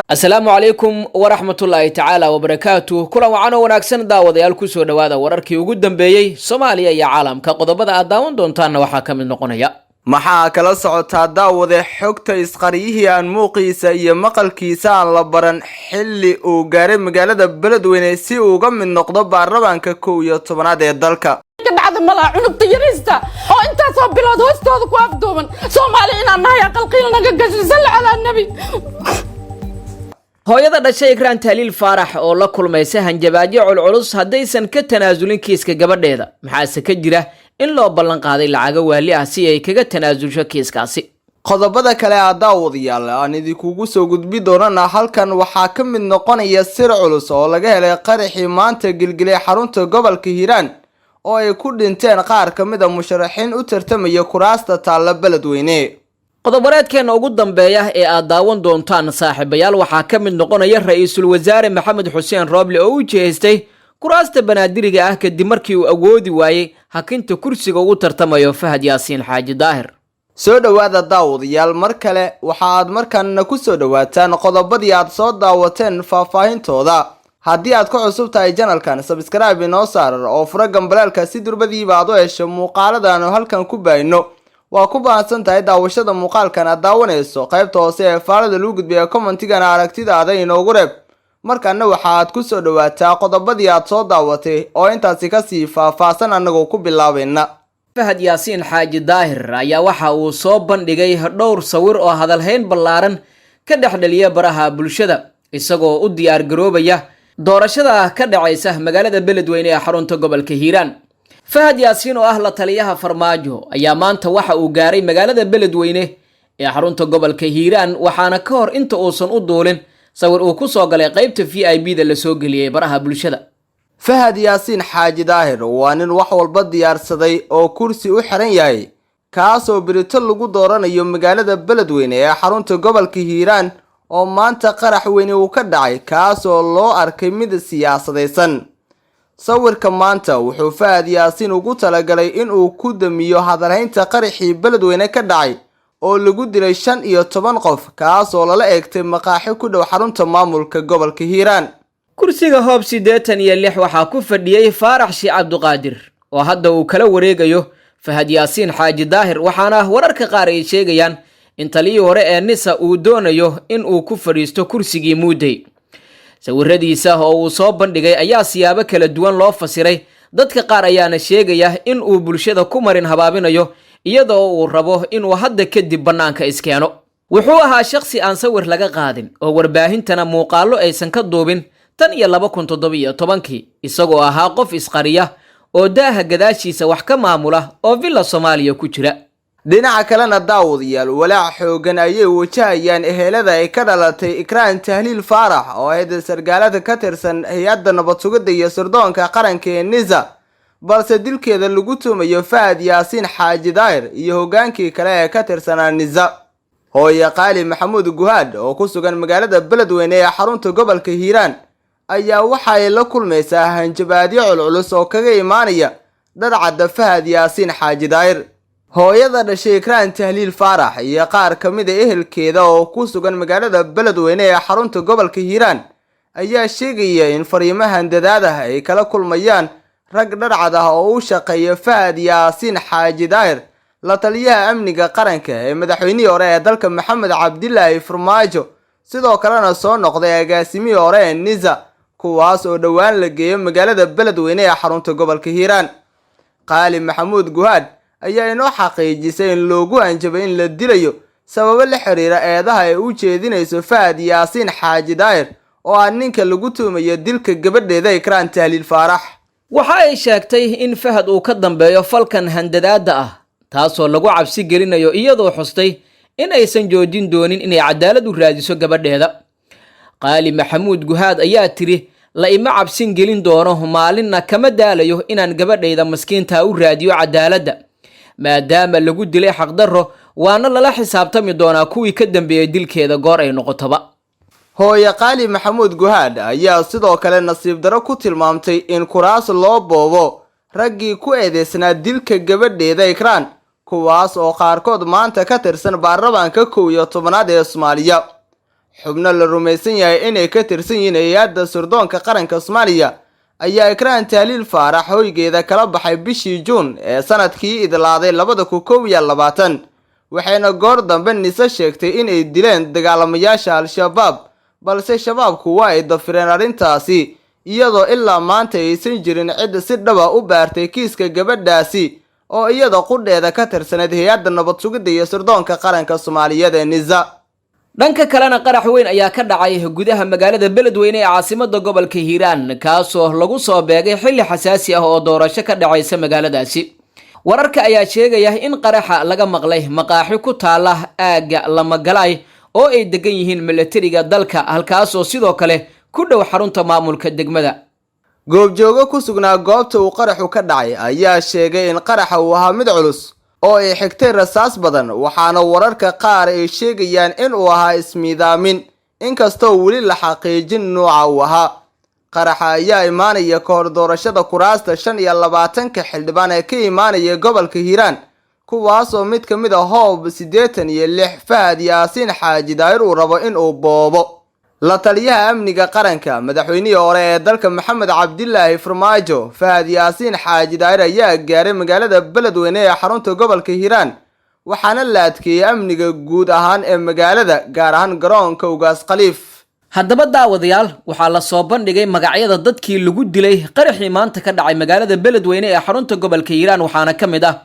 Asalaamu calaykum waraxmatullaahi tacaala wabarakaatu. Kulan wacan oo wanaagsan, daawadayaal. Kusoo dhowaada wararkii ugu dambeeyey Soomaaliya iyo caalamka. Qodobada aad daawan doontaanna waxaa ka mid noqonaya: Maxaa kala socotaa, daawade, xogta isqaryihii aan muuqiisa iyo maqalkiisa aan la baran xilli uu gaaray magaalada Beledweyne si uu uga mid noqdo baarlamaanka 11aad ee dalka? Ka dhacda malaha cunugta yariista oo intaasoo bilood hoostooda ku afduuban. Soomaali inaan nahay aqalqiil naga gashay. Salli calaa Nebi. Hooyada dhashay Ikraan Tahliil Faarax oo la kulmaysa hanjabaadyo culculus haddaysan ka tanaasulin kiiska gabadheeda. Maxaase ka jira in loo ballan qaaday lacago waali ah si ay kaga tanaasulsho kiiskaasi? Qodobada kale a daawadayaal aan idinkugu soo gudbi doonana halkan waxaa ka mid noqonaya sir culus oo laga helay qaraxii maanta gilgilay xarunta gobolka Hiiraan oo ay ku dhinteen qaar ka mid a musharaxiin u tartamaya kuraasta taalla Beledweyne. Qodob-wareedkeena ugu dambeeya ee aad daawan doontaan, saaxiibayaal, waxaa ka mid noqonaya Ra-iisul Wasaare Maxamed Xuseen Rooble oo u jihaystay kuraasta banaadiriga ah kadib markii uu awoodi waayey hakinta kursiga ugu tartamayo Fahad Yaasiin Xaaji Daahir. Soo dhowaada, daawadayaal, mar kale. Waxa aad markaana ku soo dhowaataan qodobadii aad soo daawateen faahfaahintooda. Haddii aad ku cusub tahay channelkan, subscribe inoo saarar oo fura gambaleelka si durbadiiba aad u hesho muuqaaladaanu halkan ku baayno. Waa ku baahsan tahay daawashada muuqaalkan aad daawanayso. Qaybta hoose ee faalada lagu gudbiya commentigana aragtidaada inoogu reeb. Markaana waxa aad ku soo dhowaataa qodobadii aad soo daawatay oo intaasi kasii faahfaahsan, annagoo ku bilaabayna. Fahad Yaasiin Xaaji Daahir ayaa waxa uu soo bandhigay dhowr sawir oo hadalhayn ballaaran ka dhex dhaliya baraha bulshada, isagoo u diyaar garoobaya doorashada ka dhacaysa magaalada Beledweyne ee xarunta gobolka Hiiraan. Fahad Yaasiin oo ah la taliyaha Farmaajo ayaa maanta waxa uu gaaray magaalada Beledweyne ee xarunta gobolka Hiiraan, waxaana ka hor inta uusan u duulin sawir uu ku soo galay qaybta VIP da lasoo geliyey baraha bulshada. Fahad Yaasiin Xaaji Daahir waa nin wax walba diyaarsaday oo kursi u xiran yahay, kaasoo berito lagu dooranayo magaalada Beledweyne ee xarunta gobolka Hiiraan, oo maanta qarax weyne uu ka dhacay, kaasoo loo arkay mid siyaasadaysan. Sawirka maanta wuxuu Fahad Yaasiin ugu talagalay inuu ku damiyo hadalhaynta qaraxii Beledweyne ka dhacay oo lagu dilay 15 qof, kaasoo lala eegtay maqaaxi ku dhow xarunta maamulka gobolka Hiiraan. Kursiga Hoob 86 waxaa ku fadhiyey Faarax Sheekh Cabduqaadir oo hadda uu kala wareegayo Fahad Yaasiin Xaaji Daahir, waxaana wararka qaar ay sheegayaan in taliyii hore ee NISA uu doonayo in uu ku fadhiisto kursigii Muudey. Sawiradiisa oo uu soo bandhigay ayaa siyaabo kala duwan loo fasiray. Dadka qaar ayaana sheegaya in uu bulshada ku marin habaabinayo, iyadoo uu rabo inuu hadda kadib bannaanka iskeeno. Wuxuu ahaa shakhsi aan sawir laga qaadin oo warbaahintana muuqaallo aysan ka duubin tan iyo 2017-kii, isagoo ahaa qof isqariya oo daaha gadaashiisa wax ka maamula oo Villa Soomaaliya ku jira. Dhinaca kalena, daawadayaal, walaac xoogan ayay wajahayaan ehelada ay ka dhalatay Ikraan Tahliil Faarax oo ahayd sargaalada ka tirsan hay-adda nabad sugidda iyo sirdoonka qaranka ee NISA, balse dilkeeda lagu tuumayo Fahad Yaasiin Xaaji Daahir iyo hogaankii kale ee ka tirsanaa NISA. Hooye Qaali Maxamuud Guhaad oo ku sugan magaalada Beledweyne ee xarunta gobolka Hiiraan ayaa waxay la kulmaysaa hanjabaadyo culculus oo kaga imaanaya dharcadda Fahad Yaasiin Xaaji Daahir. Hooyada dhashay Ikraan Tahliil Faarax iyo qaar ka mid a ehelkeeda oo ku sugan magaalada Beledweyne ee xarunta gobolka Hiiraan ayaa sheegaya in fariimahan dadaadaha ay kala kulmayaan rag dharcad ah oo u shaqeeya Fahad Yaasiin Xaaji Daahir, la taliyaha amniga qaranka ee madaxweynihii hore ee dalka Maxamed Cabdilaahi Farmaajo, sidoo kalena soo noqday agaasimihii hore ee NISA, kuwaas oo dhowaan la geeyo magaalada Beledweyne ee xarunta gobolka Hiiraan. Qaali Maxamuud Guhaad ayaa inoo xaqiijisay in loogu hanjabay in la dilayo sababo la xiriira eedaha ay u jeedinayso Fahad Yaasiin Xaaji Daahir oo ah ninka lagu tuumayo dilka gabadheeda Ikraan Tahliil Faarax. Waxa ay sheegtay in Fahad uu ka dambeeyo falkan handadaadda ah, taasoo lagu cabsi gelinayo, iyadoo xustay in aysan joojin doonin inay cadaalad u raadiso gabadheeda. Qaali Maxamuud Guhaad ayaa tiri: "La ima cabsin gelin doono, maalinna kama daalayo inaan gabadhayda maskiinta u raadiyo cadaaladda, maadaama lagu dilay xaqdarro, waana lala xisaabtami doonaa kuwii ka dambeeyey dilkeeda goor ay noqotoba." Hooye Qaali Maxamuud Guhaad ayaa sidoo kale nasiib darro ku tilmaamtay in kuraas loo boobo raggii ku eedeysnaa dilka gabadheeda Ikraan, kuwaas oo qaarkood maanta ka tirsan baarlamaanka 11aad ee Soomaaliya. Xubno la rumaysan yahay inay ka tirsan yihiin hay-adda sirdoonka qaranka Soomaaliya ayaa Ikraan Tahliil Faarax hoygeeda kala baxay bishii Juun ee sanadkii idlaaday 2021, waxayna goor dambe NISA sheegtay inay dileen dagaalamayaasha Al-Shabaab, balse Shabaabku waa ay dafireen arrintaasi, iyadoo ilaa maanta aysan jirin cid si dhaba u baartay kiiska gabadhaasi oo iyada qudheeda ka tirsaneyd hay-adda nabad sugidda iyo sirdoonka qaranka Soomaaliyeed ee NISA. Dhanka kalena, qarax weyn ayaa ka dhacay gudaha magaalada Beledweyne ee caasimada gobolka Hiiraan, kaasoo lagu soo beegay xilli xasaasi ah oo doorasho ka dhacaysa magaaladaasi. Wararka ayaa sheegaya in qaraxa laga maqlay maqaaxi ku taala aagga Lamagalaay oo ay degan yihiin milatariga dalka, halkaasoo sidoo kale ku dhow xarunta maamulka degmada. Goobjoogo ku sugnaa goobta uu qaraxu ka dhacay ayaa sheegay in qaraxa uu ahaa mid culus oo ay xigtay rasaas badan, waxaana wararka qaar ay sheegayaan in uu ahaa ismiidaamin, inkastoo weli la xaqiijin nuuca uu ahaa. Qaraxa ayaa imaanaya ka hor doorashada kuraasta 25-ka xildhibaan ee ka imaanaya gobolka Hiiraan, kuwaasoo mid ka mid a Hoob 86 Fahad Yaasiin Xaaji Daahir uu rabo in uu boobo. La taliyaha amniga qaranka madaxweynihii hore ee dalka Maxamed Cabdilaahi Farmaajo, Fahad Yaasiin Xaaji Daahir, ayaa gaaray magaalada Beledweyne ee xarunta gobolka Hiiraan, waxaana la adkeeyey amniga guud ahaan ee magaalada, gaar ahaan garoonka Ugaas Khaliif. Haddaba daawadayaal, waxaa la soo bandhigay magacyada dadkii lagu dilay qaraxii maanta ka dhacay magaalada Beledweyne ee xarunta gobolka Hiiraan. Waxaana ka mid ah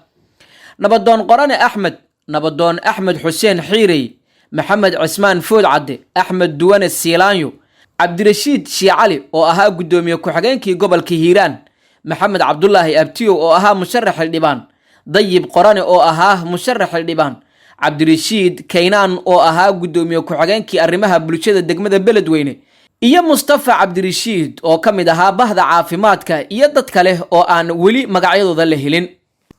Nabadoon Qorane Axmed, Nabadoon Axmed Xuseen Xiirey, Maxamed Cismaan Food Cadde, Axmed Duwane Siilaanyo, Cabdirashiid Shiicali oo ahaa guddoomiye ku-xigeenkii gobolka Hiiraan, Maxamed Cabdulaahi Abtiyow oo ahaa musharax xildhibaan, Dayib Qorane oo ahaa musharax xildhibaan, Cabdirashiid Kaynaan oo ahaa guddoomiye ku-xigeenkii arrimaha bulshada degmada Beledweyne, iyo Mustafa Cabdirashiid oo ka mid ahaa bahda caafimaadka, iyo dad kale oo aan weli magacyadooda la helin.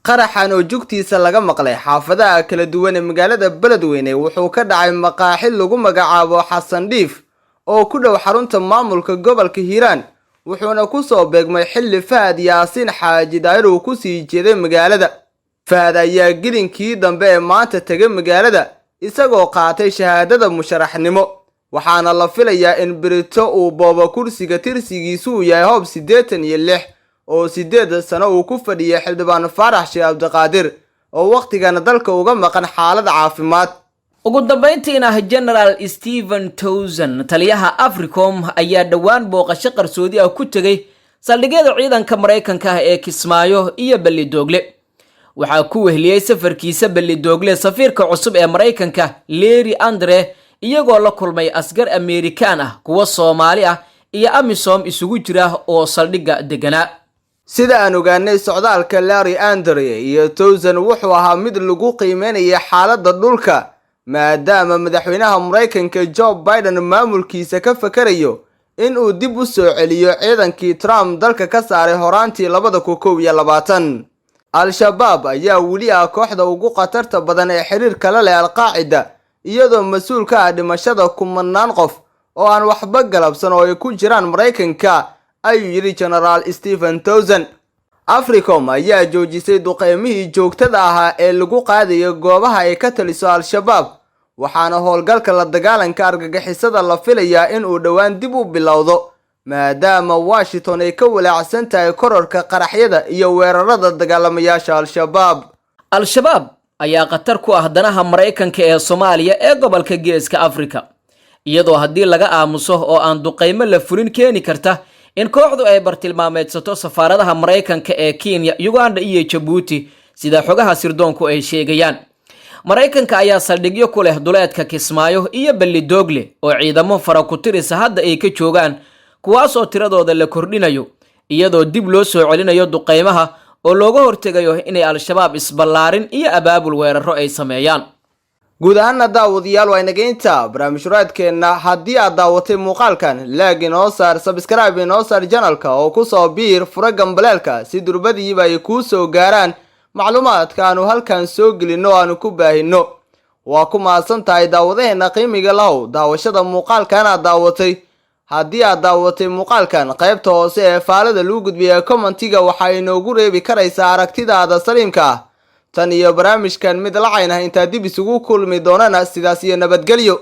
Qaraxan oo jugtiisa laga maqlay xaafadaha kala duwan ee magaalada Beledweyne wuxuu ka dhacay maqaaxi lagu magacaabo Xasan Dhiif oo ku dhow xarunta maamulka gobolka Hiiraan, wuxuuna ku soo beegmay xilli Fahad Yaasiin Xaaji Daahir uu kusii jeeday magaalada. Fahad ayaa gelinkii dambe ee maanta tegay magaalada isagoo qaatay shahaadada musharaxnimo, waxaana la filayaa in berito uu boobo kursiga tirsigiisu uu yahay Hoob 86 oo 8 sano uu ku fadhiyay xildhibaan Faarax Sheekh Cabdiqaadir oo wakhtigana dalka uga maqan xaalad caafimaad. Ugu dambeyntiina, General Stephen Towson, taliyaha AFRICOM, ayaa dhowaan booqasho qarsoodi ah ku tegey saldhigyada ciidanka Maraykanka ah ee Kismaayo iyo Ballidoogle. Waxaa ku wehliyey safarkiisa Ballidoogle safiirka cusub ee Maraykanka, Larry Andre, iyagoo la kulmay asgar Amerikaan ah, kuwo Soomaali ah iyo AMISOM isugu jira oo saldhigga deganaa. Sida aan ogaanay, socdaalka Larry Andre iyo Towson wuxuu ahaa mid lagu qiimeynayay xaaladda dhulka, maadaama madaxweynaha Maraykanka Joe Biden maamulkiisa ka fakarayo in uu dib u soo celiyo ciidankii Trump dalka ka saaray horaantii 2021. Al-Shabaab ayaa weli ah kooxda ugu khatarta badan ee xiriirka la leh Al-Qaacida, iyadoo mas-uul ka ah dhimashada kumanaan qof oo aan waxba galabsan oo ay ku jiraan Maraykanka, ayuu yidhi Genaraal Stephen Towson. AFRICOM ayaa joojisay duqeymihii joogtada ahaa ee lagu qaadayo goobaha ay ka taliso Al-Shabaab, waxaana howlgalka la dagaalanka argagixisada la filayaa in uu dhowaan dib u bilowdo, maadaama Washington ay ka walaacsan tahay kororka qaraxyada iyo weerarada dagaalamayaasha Al-Shabaab. Al-Shabaab ayaa khatar ku ah danaha Maraykanka ee Soomaaliya ee gobolka Geeska Afrika, iyadoo haddii laga aamuso oo aan duqaymo la fulin keeni karta in kooxdu ay bartilmaameedsato safaaradaha Maraykanka ee Kenya, Uganda iyo Jabuuti, sida xogaha sirdoonku ay sheegayaan. Maraykanka ayaa saldhigyo ku leh duleedka Kismaayo iyo Ballidoogle oo ciidamo fara ku tirisa hadda ay ka joogaan, kuwaasoo tiradooda la kordhinayo, iyadoo dib loo soo celinayo duqaymaha oo looga hortegayo inay Al-Shabaab isballaarin iyo abaabul weeraro ay sameeyaan. Guud ahaana daawadayaal, waa inaga inta barnaamijhuraadkeenna. Haddii aad daawatay muuqaalkan, like inoo saar, subscribe inoo saar channelka oo kusoo biir, fura gambaleelka si durbadiiba ay kuu soo gaaraan macluumaadka aanu halkan soo gelinno o aanu ku baahinno. Waa ku mahadsan tahay daawadaheena qiimiga lahow daawashada muuqaalkan aad daawatay. Haddii aad daawatay muuqaalkan, qaybta hoose ee faalada lagu gudbiya commentiga waxaa inoogu reebi karaysaa aragtidaada saliimka ah. Tan iyo barnaamijkan mid lacayn ah intaa dib isugu kulmi doonana, sidaas iyo nabadgelyo.